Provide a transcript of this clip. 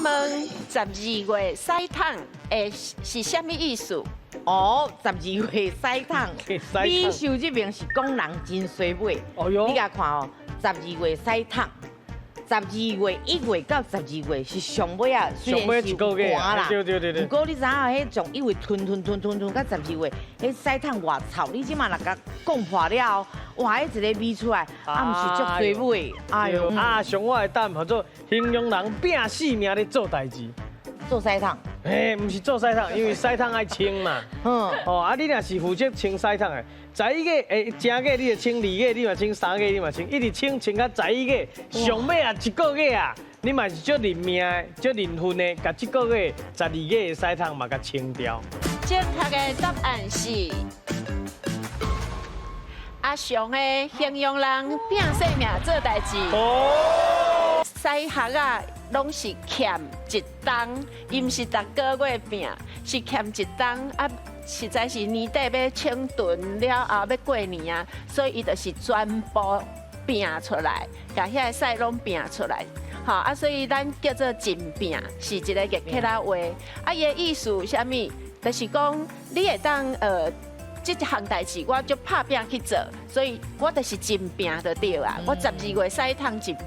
問十二月屎桶的是啥物意思？哦，十二月屎桶，美秀這邊是講人真衰尾。哦喲你共看哦，十二月屎桶，十二月1月到十二月是上尾啊，雖然是有寒啦，毋過你知影彼從1月吞吞吞吞吞到十二月，彼屎桶偌臭，你這馬若共講破了後，哇，彼一個味出來，啊，毋是足衰尾，哎喲，啊，上我的答案叫做形容人拼死命咧做代誌。做屎桶。嘿，毋是做屎桶，因為屎桶愛清嘛。哦，啊，你若是負責清屎桶的，11月正月你就清，二月你嘛清，三月你嘛清，一直清清到十一月，上尾啊一個月啊，你嘛是足認命的，足認份的，共這個月十二月的屎桶嘛共清掉。正確的答案是阿雄的形容人拼性命做代誌。哦。屎礐仔攏是欠一冬，伊毋是逐個月拚，是欠一冬啊。實在是年底欲清囤了後欲過年啊，所以伊就是全部拚出來，共遐个屎攏拚出來。吼啊，所以咱叫做盡拚，是一个客家話。啊，伊的意思啥物？就是講你會當這一項代誌我就拍拚去做，所以我就是盡拚就對啊。我十二月屎桶盡